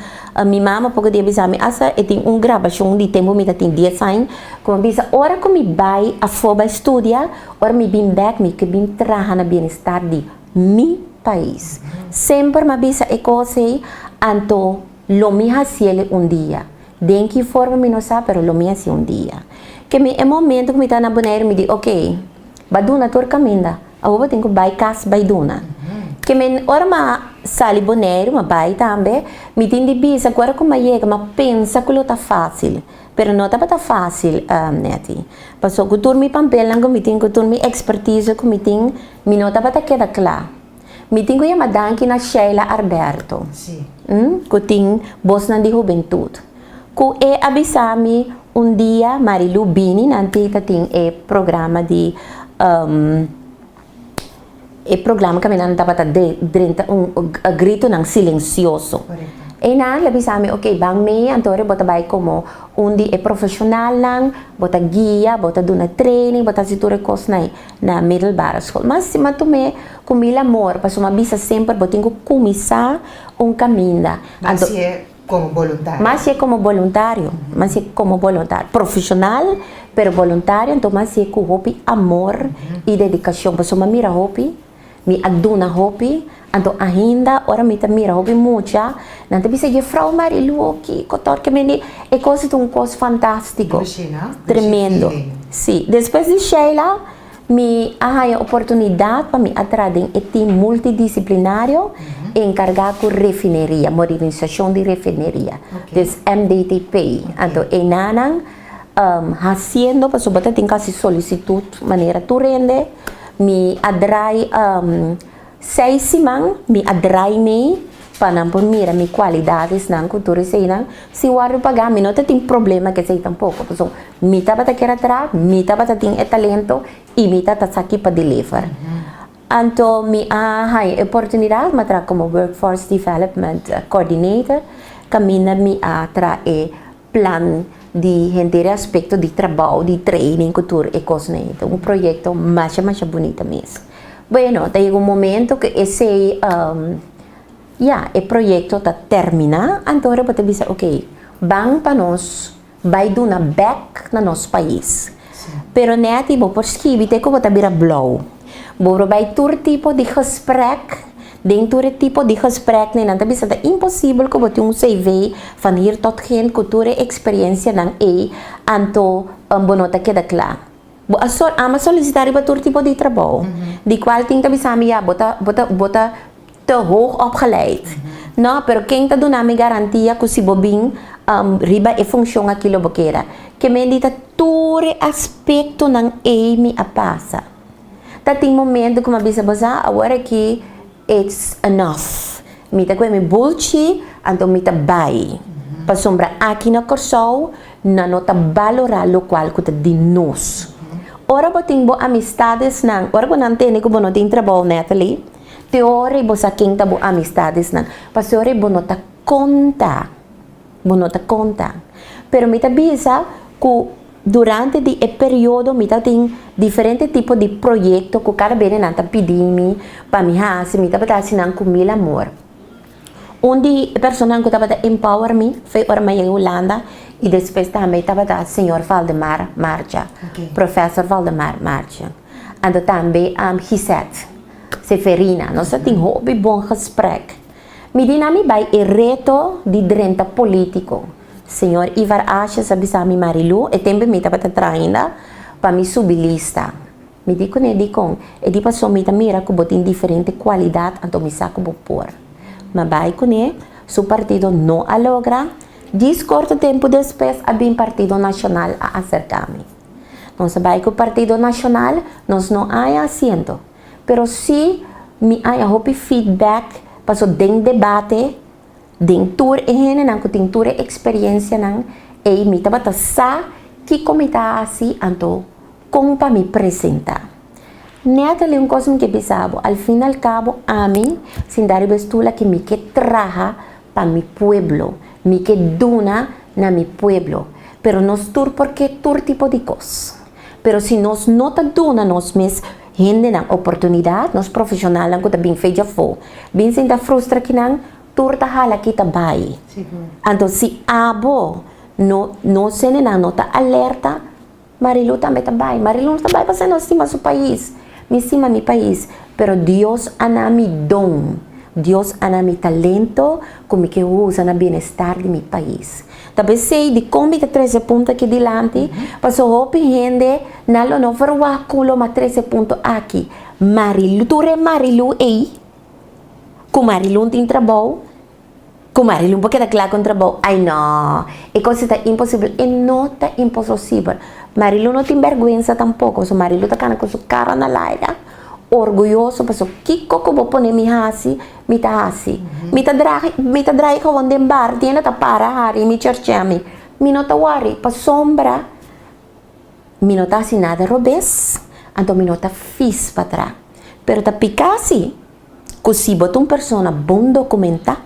mi mama poko dia bisa mi asta e tin un grabashon di tempu mi ta tin dies aña ku m'a bisa ora ku mi bai afó bai studia, ora mi bin bèk mi ke bin traha na bienestar di mi pais. Semper m'a bisa e kos ei anto lo mi hasiel un dia. Den ki forma mi no sa pero lo mi hasi un dia. Ke mi e momento ku mi ta na Boneiru mi di ok, ba duna tur kaminda, awor bo tin ku bai kas bai duna. Ke mi ora m'a sali Boneiru m'a bai tambe, mi tin di bisa ku ora ku m'a yega m'a pensa ku lo ta fásil, pero no tabata fásil Netty. Pasobra ku tur mi pampelnan ku mi tin, ku tur mi ekspertise ku mi tin, mi no tabata keda kla. Mi tin ku yama danki na Sheila Arberto, ku tin bosnan di hubentut, ku e a bisa mi un dia Marilu bini nan ti ta tin e programa di e programa ku nan tabata drenta un gritonan silensioso. Einan el a bisa mi ok ban mee anto bo ta bai komo un di e profeshonalnan, bo ta guia, bo ta duna training, bo ta hasi tur e kosnan ei. Na middelbare school. Ma si m'a tum'é ku mil amor, pasobra m'a bisa semper bo tin ku kuminsá un kaminda. M'a hasié komo boluntario. M'a hasié komo boluntario, m'a hasié komo boluntario. Profeshonal, pero boluntario, anto m'a hasié ku hopi amor i dedikashon, pasobra m'a mira hopi, mi a duna hopi, anto ainda ora mi ta mira hopi mucha, nan ta bisa, Jefrouw Marilu, kiko tor ke mende, e kos ta un kos fantástiko. Tremendo. Sí. Despues di Sheila, mi a haña oportunidat pa mi a traha den e team multidisiplinario enkargá ku refineria, modernisashon di refineria. Dus MDTP. Anto enanan hasiendo, pasobra bo ta tin kasi solisitut manera tur hende, mi a drai Seis siman mi a drai mei pa nan por mira mi kualidadesnan ku tur eseinan. Si wòrdu pagá mi no ta tin problema ku esei tampoko pasobra mi tabata kier a traha, mi tabata tin e talento i mi ta ta sa ki pa deliver. Anto mi a haña e oportunidat mi a traha komo Workforce Development Coordinator kaminda mi a traha e plan di henter e aspekto di trabou, di training ku tur e kosnan ei. Ta un proyekto masha masha bunita mes. Bueno, ta yega un momento ku esei ya e proyekto ta terminá anto ora bo ta bisa oke ban pa nos bai duna bek na nos pais. Pero nèt bo por skibi te ku bo ta bira blou. Bo por bai tur tipo di gesprek, den tur e tipo di gespreknan nan ta bisa ta imposibel ku bo tin un CV van hier tot ginds ku tur e eksperensianan ei, anto bo no ta keda kla. Bo a sol, ami a solisitá riba tur tipo di trabou, di kual tin ta bisa mi ya bo ta bo ta bo ta te hoog opgeleid. No, pero ken ta duna mi garantia ku si bo bin riba e funshon aki lo bo keda? Ke men di ta tur e aspektonan ei mi a pasa. Ta tin momento ku mi a bisa bo sa awor aki it's enough. Mi ta kue mi bulchi anto mi ta bai. Pasobra aki na Kòrsou nan no ta balorá lokual ku ta di nos. Ora bo tin bo amistadesnan, ora ku nan tende ku bo no tin trabou Natalie, te ora bo sa ken ta bo amistadesnan. Pasobra bo no ta konta. Bo no ta konta. Pero mi ta bisa ku durante di e periodo mi ta tin diferente tipo di proyekto ku kada bene nan ta pidi mi pa mi hasi, mi tabata hasi nan ku mil amor. Un di e personanan ku tabata empower mi foi ora mi a yega Hulanda i despues tambe tabata señor Valdemar Marcha, Professor Valdemar Marcha. Anto tambe Gisette Seferina. Nos a tin hopi bon gesprek. Mi di na mi bai e reto di drenta politico. Señor Ivar Asjes a bisa mi Marilu, e tempo mi tabata traha ainda, pa mi subi lista. Mi di cune dicon? E di paso mi ta mira cu bo tin diferente cualidad anto mi sa cu bo por. Ma bai cune, su partido no a logra, djis corto tempo despues a bin Partido Nacional a acerca mi. Nos a bai cu Partido Nacional, nos no haya asiento. Pero si mi haña hopi feedback paso den debate den tur e hendenan ku tin tur e eksperiencianan ey mi tabata sa kiko mi ta hasi anto kon pa mi presenta. Natalie un kos mi ke bisa bo al fin al kabo ami sinta riba e stul aki mi ke traha pa mi pueblo mi ke duna na mi pueblo pero nos tur por ke tur tipo di kos. Pero si nos no ta duna nos mes hendenan oportunidat, nos profeshonalnan ku ta bin fecha afó, bin sinta frustra kinan, tur ta hala kita bai. Anto si abo no, nos hendenan no ta alerta, Marilu tambe ta bai. Marilu no ta bai pasobra no stima su pais. Mi stima mi pais, pero Dios a na mi don, Dios a na mi talento ku mi ke usa na bienestar di mi pais. Ta p'esei dikon mi ta trese punto aki dilanti, pasobra hopi hende nan lo no verwagt ku lo m'a trese punto aki. Marilu, tur e Marilu ei, ku Marilu no tin trabou, ku Marilu por keda kla ku un trabou, ai no, e kos ei ta imposibel. E no ta impososibel. Marilu no tin bèrgwensa tampoko, pasobra Marilu ta kana ku su kara na laira, orguyoso, pasobra kiko ku bo pone mi hasi, Mi ta hasi. Mi ta draai, mi ta draai gewoon den bar, tienda ta para hari mi cherchea mi. Mi no ta worry, pasobra mi no ta hasi nada robes, anto mi no ta fis pa tra. Pero ta pica si, cu si bo ta un persona bon documenta,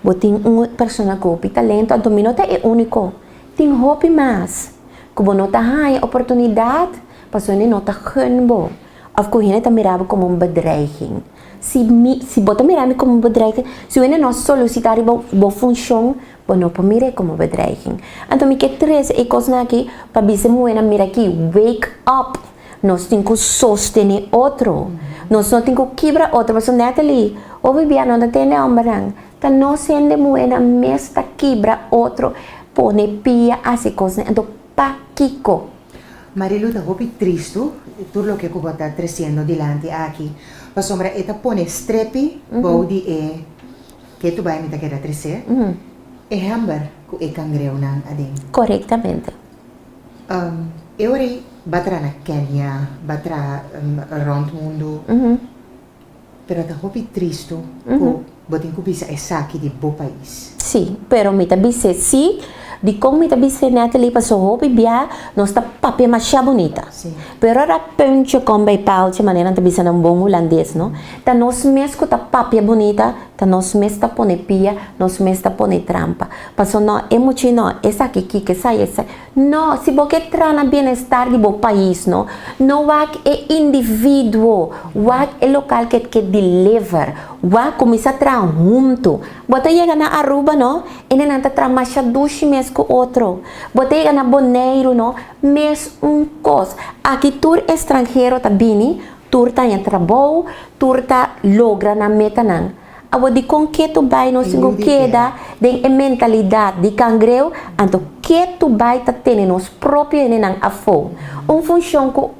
bo tin un persona cu hopi talento, anto mi no ta e unico, tin hopi mas cu bo no ta haya oportunidad pasobra no ta gun bo, of cu hende ta mira bo como un bedreiging. Si mi, si bo ta mira mi komo bedreiging, si wende no solisitá riba bo funshon, bo no por mir'é komo bedreiging. Anto mi ke trese e kosnan aki pa bisa e muhénan, mira aki, wake up! Nos tin ku sostené otro. Nos no tin ku kibra otro. Pasobra Natalie, hopi bia no ta tende hòmbernan. Ta nos hende muhénan mes ta kibra otro, pone pia, hasi kosnan. Anto pakiko? Marilu ta hopi tristu tur loke ku bo ta tresiendo dilanti aki, pasobra e ta pone strepi bou di e ke tu bai mi ta keda tresé, e hèmber ku e kangreunan aden. Korektamente. E ora ei ba traha na Kenia, ba traha rònt mundu, pero ta hopi tristu ku bo tin ku bisa esaki di bo pais. Sí, pero mi ta bis'é sí. Dikon mi ta bis'é Natalie paso hopi bia nos ta papia masha bunita. Pero ora puntje kom bij paaltje manera nan ta bisa na un bon hulandes no, ta nos mes ku ta papia bunita, ta nos mes ta pone pia, nos mes ta pone trampa. Paso no e muchi no, esaki kiko esai esai. No, si bo ke tra na bienestar di bo pais no, no wak e individuo, wak e lokal ke ke deliver, wak kuminsá traha huntu. Bo ta yega na Aruba no, e nenan ta traha masha dushi mes ku otro. Bo ta yega na Boneiru no, mes un kos. Aki tur estranhero ta bini, tur ta haña trabou, tur ta logra nan metanan. Awor dikon ketu bai nos tin ku keda den e mentalidat di kangreu? Anto ketu bai ta tene nos propio hendenan afó. Un funshon ku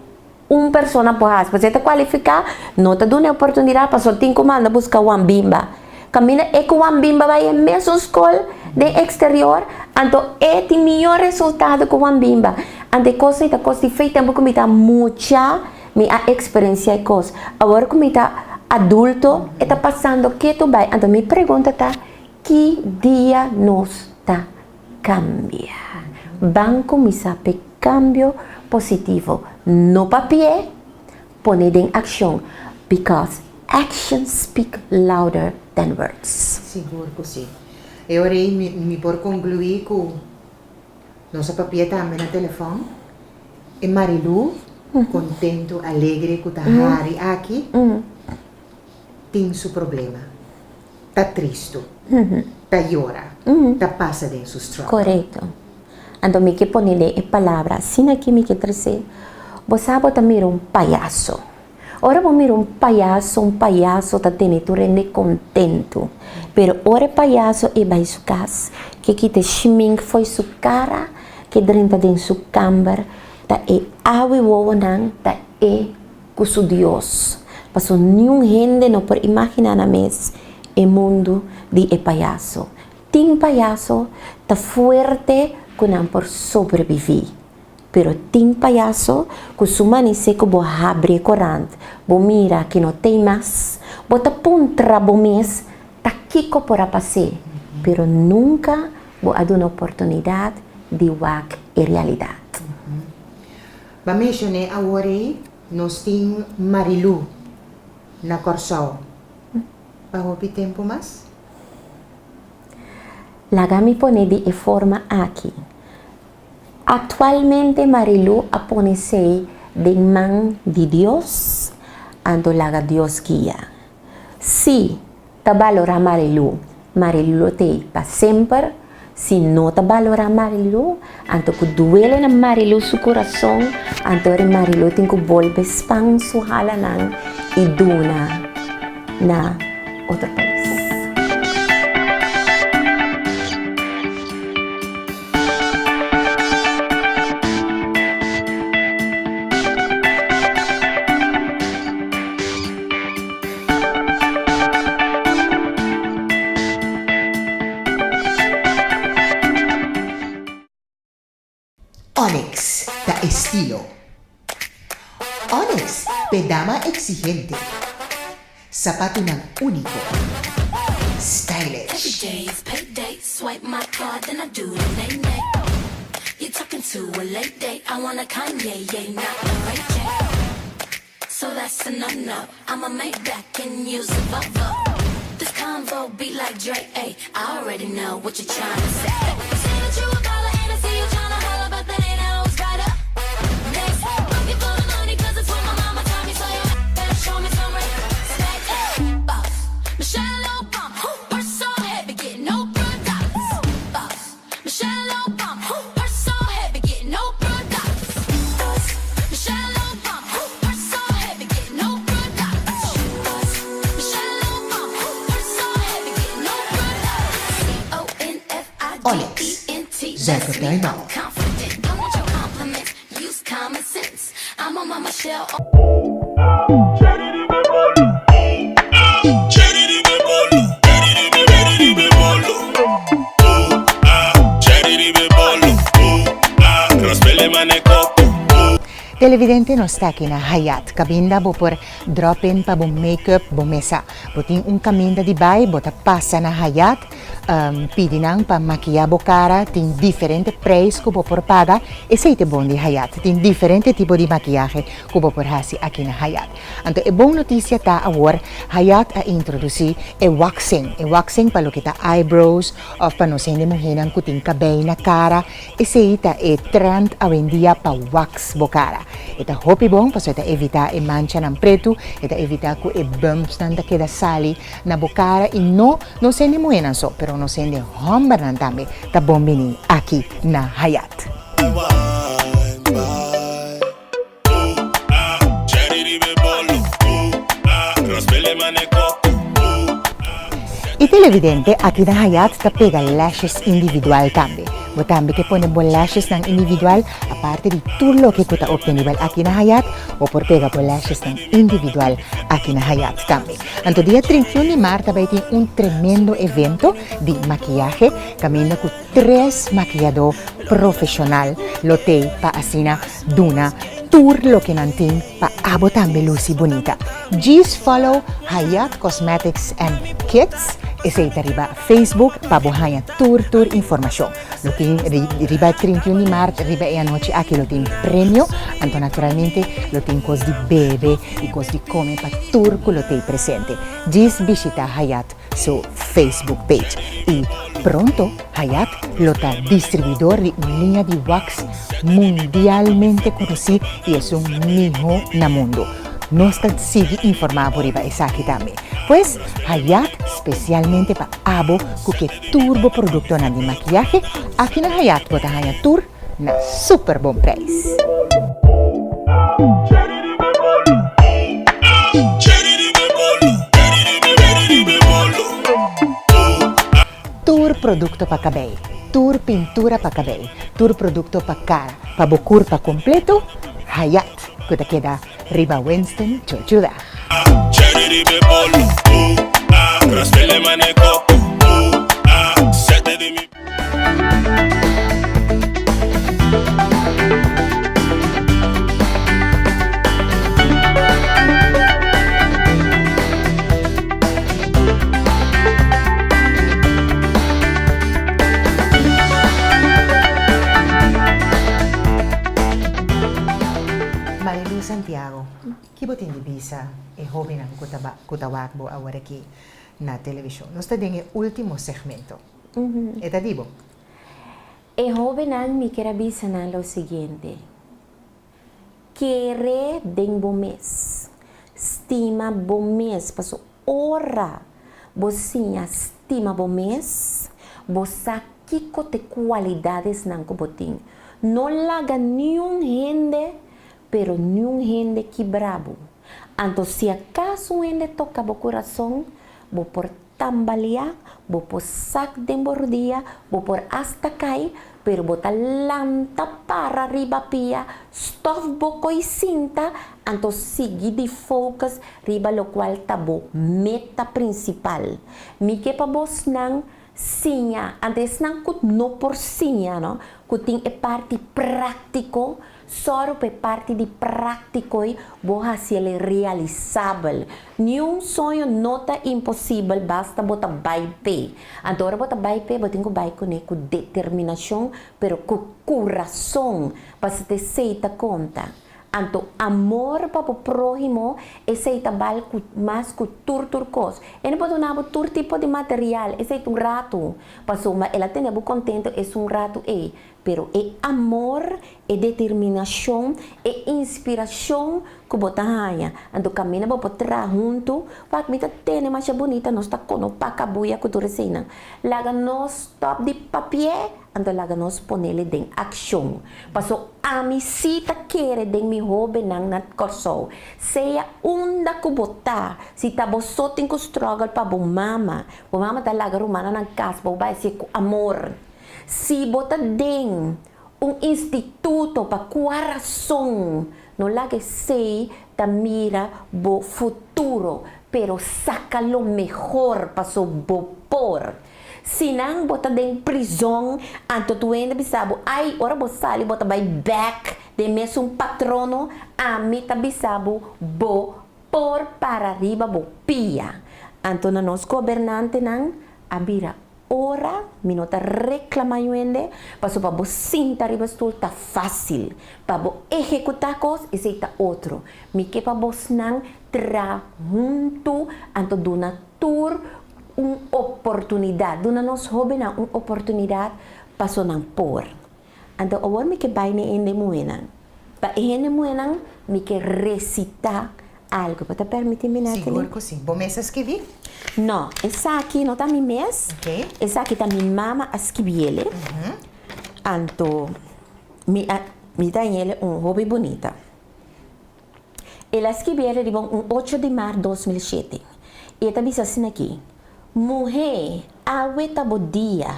un persona por hasi, pasobra e ta kualifiká, no ta duna e oportunidat pasobra tin ku manda buska wan bimba. Kaminda e ku wan bimba bai e mesun skol den eksterior, anto e tin mihó resultado ku wan bimba. Anto e kos ei ta kos di fe tempu ku mi ta mucha. Mi a eksperensiá e kos. Awor ku mi ta adulto, e ta pasando ketu bai. Anto mi pregunta ta, ki dia nos ta kambia? Ban kuminsá p'e kambio positivo. No papi'é, pone den akshon. Because actions speak louder than words. Sigur ku si. E ora ei mi por konkluí ku Nos a papia tambe na telefòn. E Marilou, kontentu, alegre ku ta hari aki, tin su problema. Ta tristu, ta yora, ta pasa den su struggle. Korekto. Anto mi ke pone den e palabra, asina aki mi ke trese, bo sa bo ta mira un payaso. Ora bo mira un payaso, un payaso ta tene tur hende kontentu. Pero ora e payaso e bai su kas, ke kita e shmink fo'i su kara, ke drenta den su kamber, ta e awe wowonan ta e ku su Dios. Pasobra niun hende no por imaginá nan mes e mundu di e payaso. Tin payaso ta fuerte ku nan por sobreviví. Pero tin payaso ku su manisé ku bo habri e korant, bo mira ki no tei mas, bo ta puntra bo mes ta kiko por a pas'é, pero nunka bo a duna oportunidat di wak e realidat. Ba menshoné awor ei nos tin Marilou na Kòrsou pa hopi tempu mas? Laga mi pone di e forma aki. Aktualmente Marilou a pone sei den man di Dios, anto laga Dios guia. Si ta balorá Marilou, Marilou lo t'ei pa semper, si no ta balorá Marilou, anto ku duele na Marilou su kurason, anto ora Marilou tin ku bolbe span su halanan i duna na otro pais. Onyx ta estilo. Onyx p'e dama exigente. Sapatunan úniko. Stylish. Onyx, zuiver tuinbouw. Televidente nos ta aki na Hayat Cabinda bo por drop in pa bo make up bo mesa. Bo tin un caminda di bay bo ta pasa na Hayat pidi nan pa makiya bo cara tin diferente prijs cu bo por paga esey ta e bon di Hayat tin diferente tipo di makiyahe cu bo por haci aki na Hayat. Anto e bon noticia ta awor Hayat a introduci e waxing e waxing pa loke ta eyebrows of pa nos hende muhenan cu tin cabey na cara Esei ta e trend awendia pa wax bo cara. E ta hopi bon pasobra e ta evita e manchanan pretu, e ta evita cu e bumpsnan ta keda sali na bo cara y no nos hende muhenan so, pero nos hende hombernan tambe ta bon bini aki na Hayat. E televidente aki na Hayat ta pega lashes individual tambe. Bo tambe ke pone bo lashesnan individual aparte di tur loke ku ta obtenibel aki na Hayat, bo por pega bo lashesnan individual aki na Hayat tambe. Anto dia 31 di mart ta bai tin un tremendo evento di makiyahe kaminda ku Tres makiyadó profeshonal lo tei pa asina duna tur loke nan tin pa abo tambe lusi bunita. Djis follow Hayat Cosmetics and Kids, esei ta riba Facebook pa bo haña tur tur informashon. Lo tin riba e 31 di mart riba e anochi aki lo tin premio, anto naturalmente lo tin kos di bebe i kos di kome pa tur ku lo tei presente. Djis bishita Hayat su Facebook page y pronto Hayat lo ta distribuidor di un liña di wax mundialmente conoci y esun miho na mundo. Nos ta sigui informa bo riba esaki tambe. Pues Hayat specialmente pa abo cu ke tur bo productonan di makiyahe, aki na Hayat bo ta haña tur na super bon prijs. Tur producto pa cabey, tur pintura pa cabey, tur producto pa cara, pa bo curpa completo, Hayat cu ta keda riba Winston Churchillweg. Marilu Santiago, ki bo tin di bisa e hobennan ku ta wak bo aworakí na televishon? Nos ta den e último segmento. E ta di bo. E hóbennan mi kier a bisa nan lo siguiente, Kere den bo mes, stima bo mes, paso ora bo siña stima bo mes, bo sa kiko t'e kualidadesnan ku bo tin. No laga niun hende, pero niun hende kibra bo. Anto si akaso un hende toka bo kurason, bo por Tambaleá, bo por sak den bo rudia, bo por asta kai, pero bo ta lanta para riba pia, stòf bo koi sinta, anto sigui di focus riba lokual ta bo meta prinsipal. Mi ke pa bosnan siña, anto esnan ku no por siña, no, ku tin e parti práktiko, Sòru pa e parti di práktikoi bo hasi el realisabel. Niun soño no ta imposibel basta bo ta bai p'e. Anto ora bo ta bai p'e bo tin ku bai kuné ku determinashon pero ku kurason pasobra ta esei ta konta. Anto amor pa bo próhimo esei ta bal ku mas ku tur tur kos. E no por duna bo tur tipo di material esei ta un ratu pasobra el a tene bo kontento esun ratu ei. Pero e amor, e determinashon, e inspirashon ku bo ta haña, anto kaminda bo por traha huntu, wak mi ta tene masha bunita, nos ta kono pa kabuya ku tur eseinan. Laga nos stòp di papi'é, anto laga nos ponele den akshon. Paso ami sí ta kere den mi hóbennan na Kòrsou. Sea unda ku bo ta, si ta bo so tin ku struggle pa bo mama, bo mama ta laga rumannan kas, bo bai hasié ku amor. Si bo ta den un instituto pa kua rason no laga esei ta mira bo futuro pero saka lo mehor paso bo por. Si nan bo ta den prizon, anto tur hende bisa bo, ai, ora bo sali bo ta bai bek den mesun patrono, ami ta bisa bo, bo por para riba bo pia. Anto na nos gobernantenan a bira ora, mi no ta reclama yu hende, pasobra pa bo sinta riba stoel ta facil, pa bo ehecuta cos esey ta otro. Mi ke pa bosnan tra huntu anto duna tur un oportunidad, duna nos hobennan un oportunidad paso nan por. Anto awor mi ke bai na e hende muhénan. Pa e hende muhénan mi ke resitá algu. Bo ta permití mi, Natalie? Sigur ku sí. Bo mes a skibí? No, esaki no ta mi mes. Esaki ta mi mama a skibiele. Anto mi a mi ta hañ'ele un hopi bunita. El a skibiele riba un ocho di mart 2007. I e ta bisa asin'aki, Muhé, awe ta bo dia.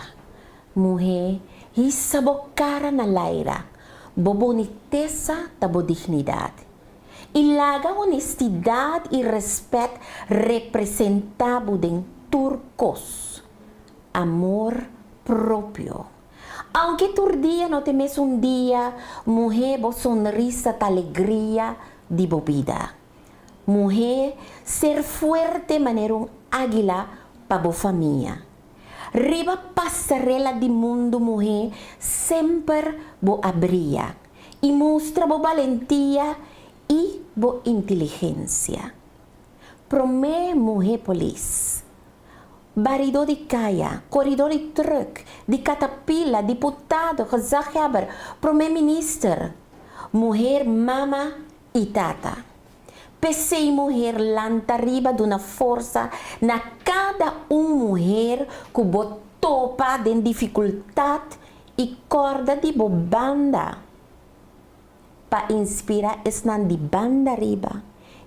Muhé, hisa bo kara na laira, bo bonitesa ta bo dignidat. I laga honestidat i rèspèt representá bo den tur kos. Amor propio. Aunke tur dia no ta e mesun dia, muhé bo sonrisa ta alegria di bo bida. Muhé, ser fuerte manera un águila pa bo famia. Riba pasarela di mundu muhé semper bo a bria i mustra bo balentia i bo inteligensia. Promé muhé polis, baridó di kaya, koridó di trùk, di katapila, diputado, gezaghebber, promé minister, muher mama i tata. P'esei muher lanta riba duna forsa na kada un muher ku bo topa den difikultat i kòrda di bo banda pa inspirá esnan di banda riba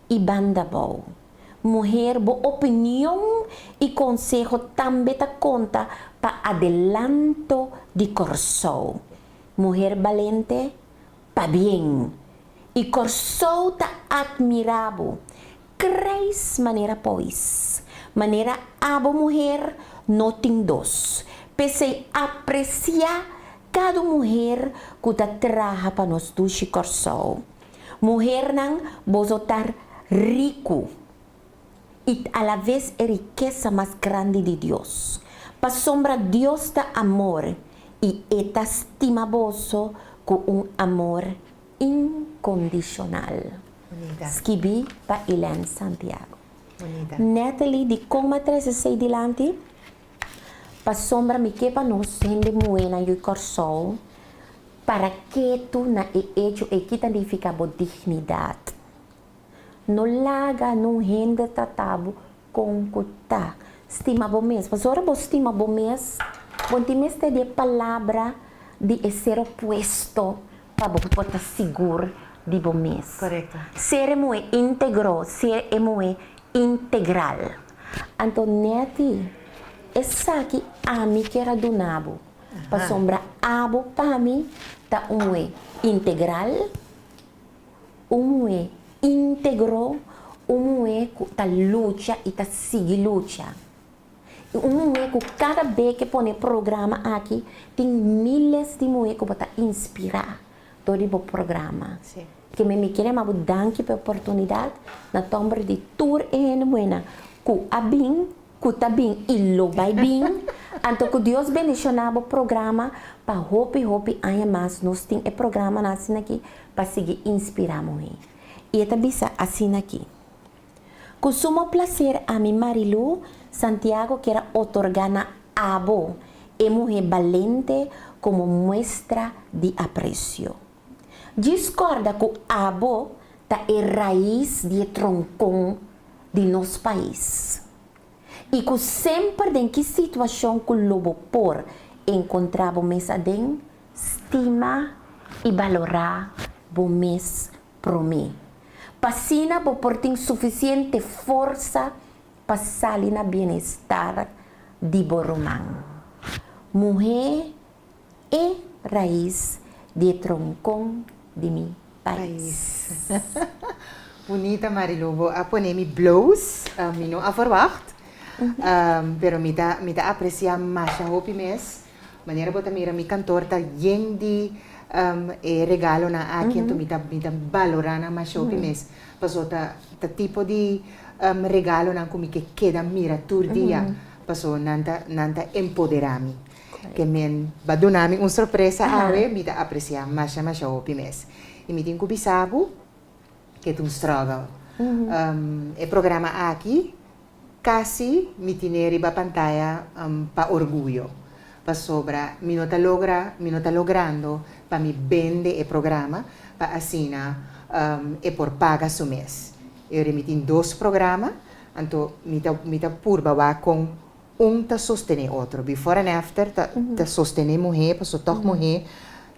i banda bou. Muher bo opinion i konseho tambe ta konta pa adelanto di Kòrsou. Muher balente Pabien! I Kòrsou ta atmirá bo. Krijs manera pois. Manera abo muher no tin dos. P'esei apresiá kada un muher ku ta traha pa nos dushi Kòrsou. Muhernan boso ta riku i alaves e rikesa mas grandi di Dios. Pasobra Dios ta amor i e ta stima boso ku un amor inkondishonal. Bunita. Skibí pa Elaine Santiago. Bunita. Natalie, dikon m'a trese esei dilanti? Pasobra mi ke pa nos hende muhénan yu Kòrsou para ketu na e echo ei ki ta nifiká bo dignidat. No laga nun hende trata bo kon ku ta. Stima bo mes. Pasobra ora bo stima bo mes, bo tin mester di e palabra di e ser opuesto pa bo por ta sigur di bo mes. Korekto. Ser e muhé íntegro, ser e muhé integral. Anto Netty, esaki ami kier a duna bo, pasobra abo pa mi ta un muhé integral, Un muhé íntegro, un muhé ku ta lucha i ta sigui lucha. I un muhé ku kada be ke pone programa aki tin míles di muhé ku bo ta inspirá dor di bo programa. Ke mi mi kere ama bo danki pa e oportunidat na tòmber di tur e hende muhénan ku a bin Ku ta bin i lo bai bin, anto ku Dios bendishoná bo programa pa hopi hopi aña mas nos tin e programanan asina aki pa sigui inspirá muhé. I e ta bisa asina aki, Ku sumo plaser ami Marilou Santiago kier a otorgá na abo e muhé balente komo muestra di apresio. Djis kòrda ku abo ta e rais di e tronkon di nos pais i ku semper den ki situashon ku lo bo por enkontrá bo mes aden, stima i balorá bo mes promé, p'asina bo por tin sufisiente forsa pa sali na bienestar di bo ruman. Muhé E rais di e troncon di mi pais. Bunita Marilu, bo a pone mi bloos, mi no a verwacht. Pero mi ta mi ta aprecia masha hopi mes. Manera bo ta mira mi kantoor ta yen di e regalonan aki anto mi ta mi ta balora nan masha hopi mes. Paso ta ta tipo di regalonan ku mi ke keda mira tur dia paso nan ta nan ta empodera mi. Ke men ba duna mi un sorpresa awe mi ta aprecia masha masha hopi mes. I mi tin ku bisa bo ke ta un struggle. E programa aki kasi mi tine riba pantaya pa orguyo pasobra mi no ta logra mi no ta logrando pa mi bende e programa pa asina e por paga su mes. E ora mi tin dos programa anto mi ta mi ta purba wak kon un ta sostene otro. Before and after ta ta sostene muhé pasobra tòg muhé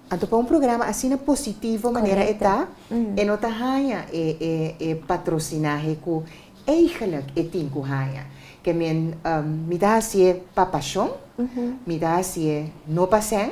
anto pa un programa asina positivo manera e ta e no ta haña e e e patrosinahe ku Eigenlijk e tin ku haña. Ke men mi ta hasié pa pashon, mi ta hasié no pa sèn,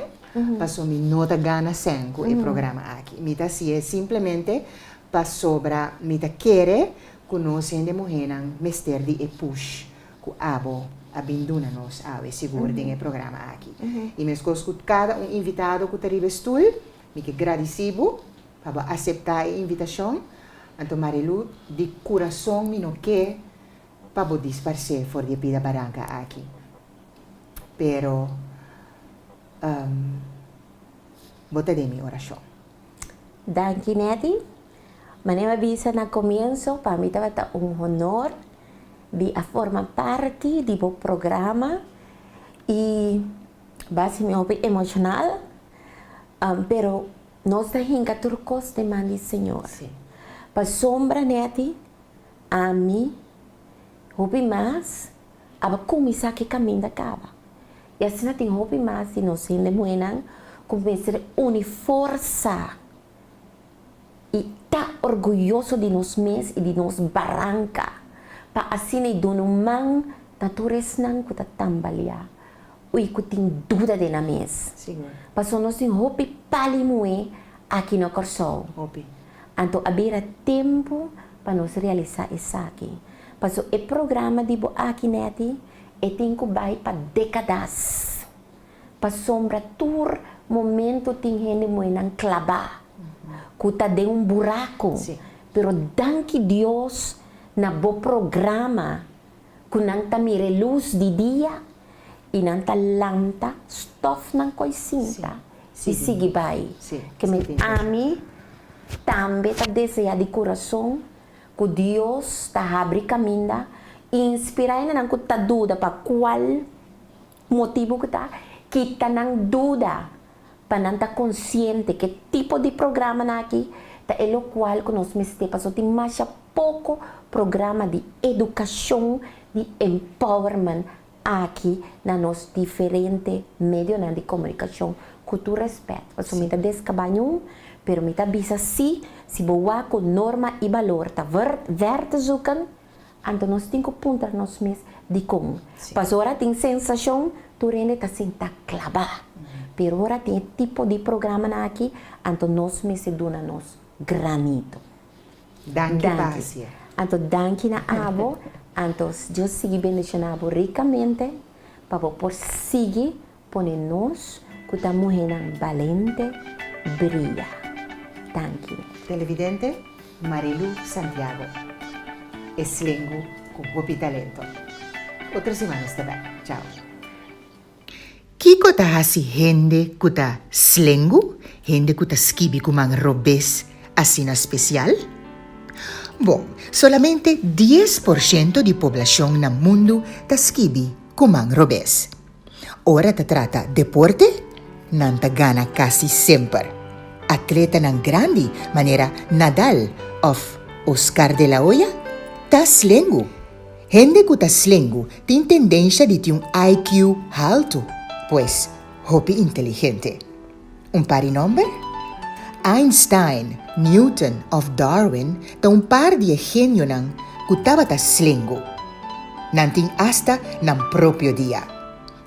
paso mi no ta gana sèn ku e programa aki. Mi ta hasié simplemente pasobra mi ta kere ku nos hende muhénan mester di e push ku abo a bin duna nos awe sigur den e programa aki. I meskos ku kada un invitado ku ta riba e stul, mi ke gradisí bo Pa bo aseptá e invitashon, anto Marilu, di kurason mi no ke pa bo disparsé for di e pida baranka aki. Pero, bo ta den mi orashon. Danki Netty. Manera mi a bisa na komienso, pa mi tabata un honor di a forma parti di bo programa i basi mi hopi emoshonal, pero Nos ta hinka tur kos den man di Señor. Pasobra neti ami hopi mas a ba kuminsá ki kaminda kaba. I asina tin hopi mas di nos hende muhénan ku mester uni forsa i ta orguyoso di nos mes i di nos baranka pa asina i duna un man na tur esnan ku ta tambaliá. Ui ku tin duda den nan mes. Pasobra nos tin hopi pali muhé aki na Kòrsou. Anto a bira tempu pa nos realisá esaki. Pasobra e programa di bo aki Netty e tin ku bai pa dékadas. Pasobra tur momento tin hende muhénan klabá ku ta den un buraku. Pero danki Dios na bo programa ku nan ta mira e lus di dia i nan ta lanta stòf nan koi sinta i sigui bai. Ke men ami tambe ta deseá di kurason ku Dios ta habri kaminda i inspirá hendenan ku ta duda pa kual motibu ku ta, kita nan duda pa nan ta konsiente ke tipo di programanan aki ta e lokual ku nos mester pasobra tin masha poko programa di edukashon di empowerment aki na nos diferente medionan di komunikashon ku tur rèspèt pasobra mi ta deskabá niun pero mi ta bisa si si bo wak ku norma i balor ta ver te zoeken Anto nos tin ku puntra nos mes dikon. Pasobra ora tin sensashon tur hende ta sinta klabá. Pero ora tin e tipo di programanan aki, anto nos mester duna nos granito. Danki pa hasié. Anto danki na abo. Anto Dios sigui bendishoná bo rikamente pa bo por sigui pone nos ku ta muhénan balente bria. Danki. Televidente Marilu Santiago, e slengu ku hopi talento. Otro siman nos ta bek. Chao. Kiko ta hasi hende ku ta slengu, hende ku ta skibi ku man robes, asina spesial? Bon, solamente 10% di poblashon na mundu ta skibi ku man robes. Ora ta trata deporte, nan ta gana kasi semper. Atletanan grandi manera Nadal òf Oscar de la Hoya ta slengu. Hende ku ta slengu tin tendensha di tin un IQ haltu, pues hopi inteligente. Un par di nòmber? Einstein, Newton òf Darwin ta un par di e genionan ku tabata slengu. Nan tin asta nan propio dia.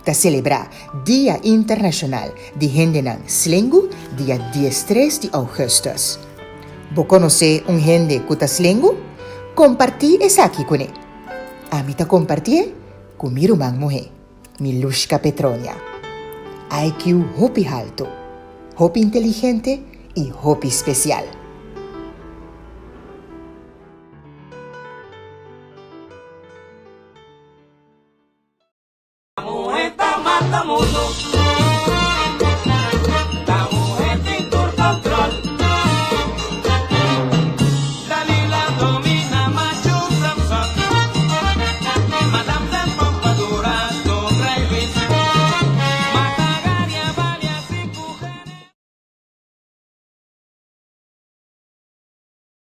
Ta selebrá Dia Internashonal di Hendenan Slengu dia diestres di ougùstùs. Bo konosé un hende ku ta slengu? Kompartí esaki kuné. Ami ta kompartié. ku mi ruman muhé, Milushka Petronia. IQ hopi haltu, hopi inteligente i hopi spesial.